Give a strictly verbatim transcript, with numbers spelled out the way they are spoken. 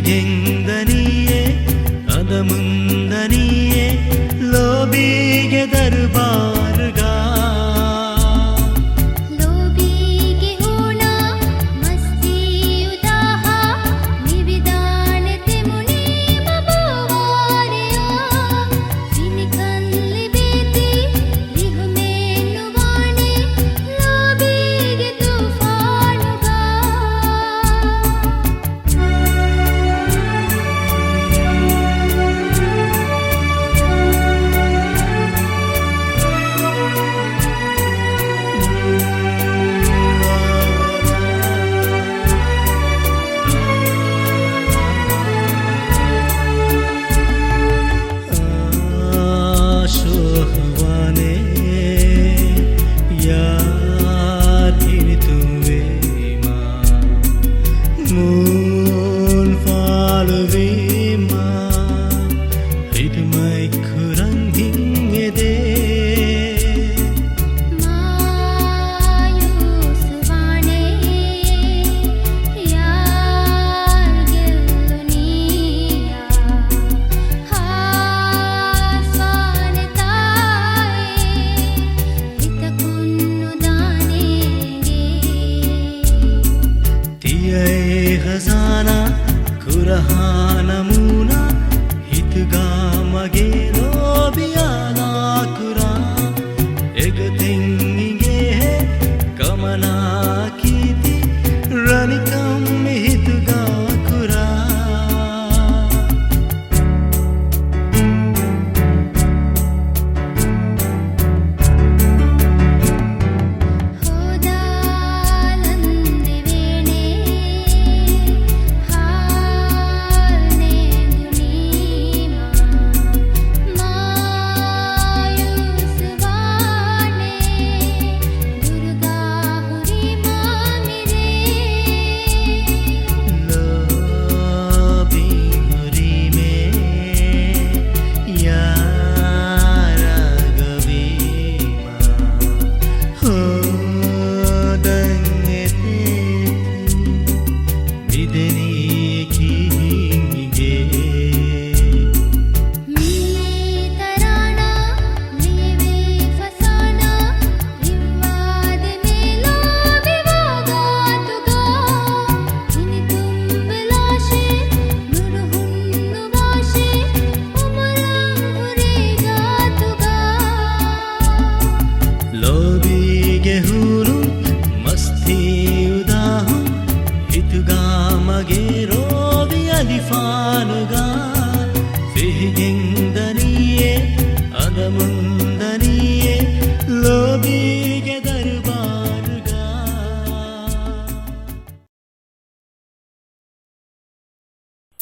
ގެންދަނީއޭ، އަނދަމުންދަނީއޭ، ލޯބީގެ ދަރުބާރުގަ. ލޯބީގެ ހޫނާ މަސްތީ އުދާހާ، ނިވިދާނެ ތެމުނީމަ ބޯވާރެޔާ. ފިނިކަން ލިބޭތީ، ރިހުމެއް ނުވާނެ، ލޯބީގެ ތޫފާނުގަ. އާޝޯހުވާނެ ޔާރް ހިނިތުންވީމާ، މޫން ފާޅުވީމާ، ހިދުމަތް ކުރަން ހިތް އެދޭ. މާޔޫސްވާނެ ޔާރް ގެއްލުނީޔާ، ހާސްވާނެތާއޭ ހިތަކުން ނުދާނެ އެނގޭ. ތިޔައީ ހަޒާނާ، ކުރަހާ ނަމޫނާ، ހިތުގަ މަގޭ ލޯބި އާލާކުރާ. އެގޮތެއް އިނގޭހޭ ކަމަނާ ކީތި، ރަނިކަން މި ހިތުގަ ކުރާ. ހޯދާލަން ދެވޭނެ ހާލް ނޭނގުނީމާ، މާޔޫސްވާނެ ދުރުގަ ހުރީމާ މިރޭ. ލޯބި ހުރީމޭ ޔާރާގަ ވީމާ، ހޯދަން އެދޭތީ މިދެނީ ކިހިނެއް އިނގޭ. މިއީ ތަރާނާ، ލިޔެވޭ ފަސާނާ، ރިއްވާދެމޭ ލޯބިވާ ގާތުގަ. ހިނިތުންވެލާށޭ، ނުރުހުން ނުވާށޭ، އުމުރަށް ހުރީ ގާތުގަ. ލޯބީގެ ހޫރުން މަސްތީ އުދާހުން، ހިތުގަ މަގޭ ރޯވި އަލިފާނުގަ. ފިހިގެން ދަނީއޭ އަނދަމުން